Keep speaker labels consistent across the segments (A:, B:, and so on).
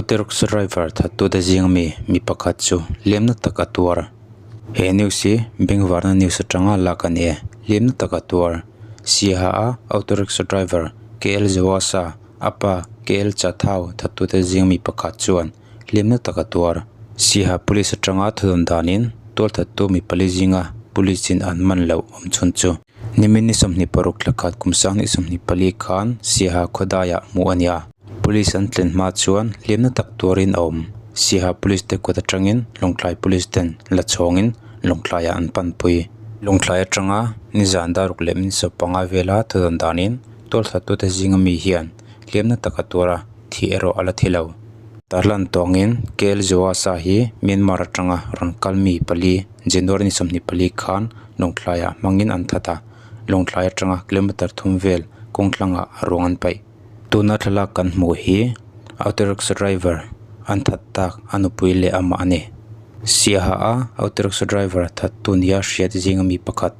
A: Auto rickshaw driver thattute zing ami mi pakhat chu hliamna tak a tuar. He news hi Bengvarna news atanga lak a ni e. Hliamna tak a tuar. Siaha a auto rickshaw driver KL Zawasa a pa KL Chathau thattute zing mi pakhat chuan hliamna tak a tuar. Siaha police atanga thudawn danin tualthattu mi pali zinga police in an man loh awm chhun chu nimin ni 26 thla khat kum 2024 khan Siaha khawdaiah hmuh a ni a. Police an tlen hma chuan hliamna tak tuarin a awm. Siaha Police te kut atangin Lawngtlai Police ten la chhawngin Lawngtlaiah an panpui. Lawngtlai atanga nizan daruk leh min 15 vela thudawn danin tualthattute zinga mi hian hliamna tak a tuar a, thih erawh a la thi lo. Tarlan tawngin KL Joasa hi Myanmar atanga rawn kal mi pali January ni 24 khan Lawngtlaiah hmangin an that a, Lawngtlai atanga kilometer thum vel kawngtlangah a ruang an paih. Tuna thlalak kan hmuh hi auto rickshaw driver an that tak a nupui leh amah a ni. Siaha a auto rickshaw driver that tu nia hriat zinga mi pakhat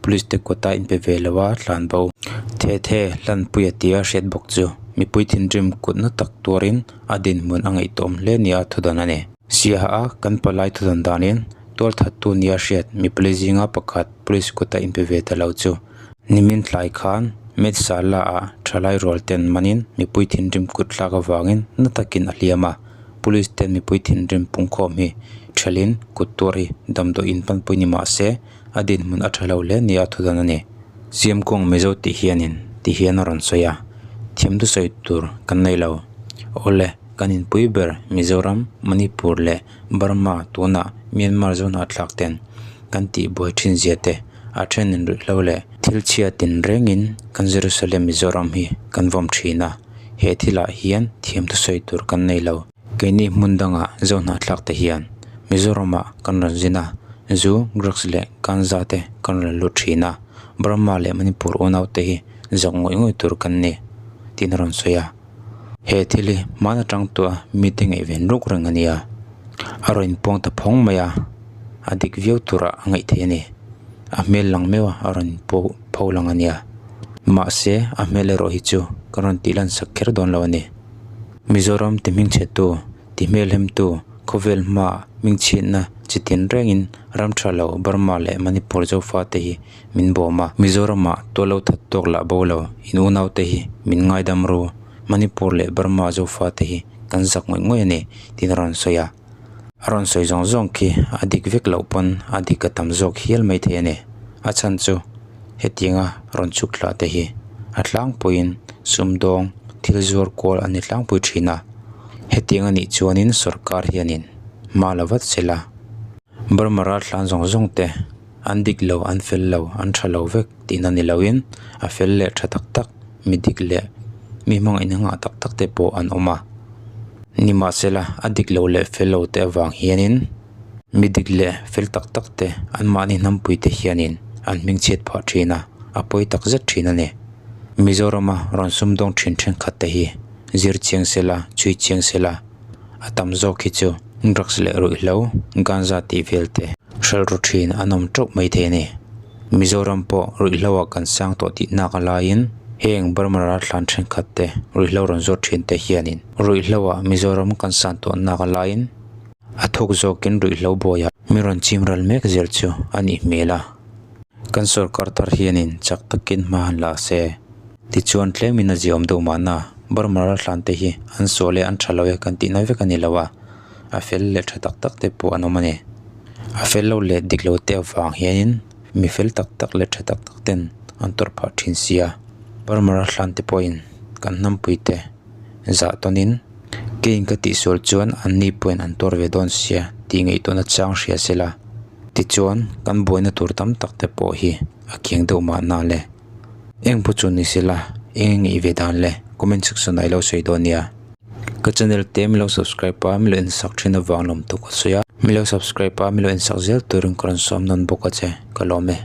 A: police te kawta inpe ve lo a tlan bo. The the hlanpuia tia hriat bawk chu mipui thinrim kutna tak tuarin a dinhmun a ngaihtuahawm hle nia thudawn a ni. Siaha a kan palai thudawn danin tual that tu nia hriat mipui zinga pakhat police kawta inpe ve ta lo chu Nimin tlai khan Metsala ah thalai rual ten manin mipui thinrim kut thlak avangin na takin a hliam a, police ten mipui thinrim pungkhawm hi thelin kut tuar hi damdawi in panpui ni mah se a dinhmun a tha lo hle nia thudawn a ni. Siamkawng Mizo tih hianin ti hian a rawn sawi a, thiam thusawi tur kan nei lo. Awle, kan inpui ber Mizoram, Manipur leh Burma tunah Myanmar zohnahthlak ten kan tihbuai thin zia te a thenin ruihhlo leh thil chhia tin rengin kan Jerusalem Mizoram hi kan vawm thin a, he thilah hian thiam thusawi tur kan nei lo. Keini hmun dangah zohnahthlak te hian Mizoramah kan rawn zin a, zu, drugs leh ganja te kan rawn lut thin a, Burma leh Manipur unau te hi zawk ngawih ngawih tur kan ni tiin a rawn sawi a. He thil hi hmaan atang tawh a mite ngaihven ruk reng a nia a rawn inpuang ta phawng mai a a dik viau turah a ngaih theih a ni a hmel lang meuh a a rawn pho pho lang a nia mahse a hmel erawh hi chu ka rawn tih lan sak kher dawn lo a ni Mizoram ti hmingchhe tu ti hmelhem tu khawvel hmaah hmingchhiatna chi tin rengin ram tha lo Burma leh Manipur zofa te hi min bawm a. Mizoramah tuallo that tawk lah bo lo, in unaute hi min ngaidam ru, Manipur leh Burma Zofate hi kan zak ngawih ngawih a ni, tiin a rawn sawi a. A rawn sawi zawng zawng khi a dik vek loh pawn a dik a tam zawk hial mai thei a ni. A chhan chu hetianga rawn chhuk thla te hi a tlangpuiin sumdawng thil zuar kual a ni tlangpui thin a. Hetiang a nih chuanin sorkar hianin hma la vat se la, Burma raltlan zawng zawng te an dik lo an fel lo an tha lo vek tihna ni loin a fel leh tha tak tak mi dik leh mi hmangaihna nghah tak tak te pawh an awm a nimahsela a dik lo leh fel lo te avang hianin mi dik leh fel tak tak te anmahni hnampui te hianin an hmingchhiat phah thin a a pawi tak zet thin a ni Mizorama rawn sumdawng thin thenkhat te hi zir chiang sela chhui chiang sela. A tam zawk hi chu drugs leh ruihhlo ganja tih vel te hralh ru thin an awm teuh mai thei a ni. Mizoram pawh ruihhlo ah kan sang tawh tih nak a laiin heng Burma ralthlan thenkhat te ruihhlo rawn zawt thin te hianin ruihhlo ah Mizoram kan san tawh nak a laiin a thuk zawkin ruihhlo buaiah mi rawn chim ral mek zel chu a nih hmel a. Kan sorkar thar hianin chak takin hma han la se. Tichuan tlemin a ziaawm deuh mahna Burma ralhlan te hi an sual e an tha lo e kan tihna vek a ni lo a, a fel leh tha tak tak te pawh an awm a ni. A fel lo leh dik lo te avang hianin mi fel tak tak leh tha tak tak ten an tawrh phah thin sia. Burma ralhlan te pawhin kan hnampui te zah tawnin keiin ka tihsual chuan an ni pawhin an tuar ve dawn sia tih ngaihtuahna chang hria sela. Tichuan kan buaina tur tam tak te pawh hi a kiang deuh mahna le. Eng pawh chu ni sela eng eng i ve dan le comment section ah i lo sawi dawn nia. Ka channel te min lo subscribe a min lo en sak thin avang lawm tuk a sawi a. Min lo subscribe a min lo en sak zel turin ka rawn sawm nawn bawk a che ka lawm e.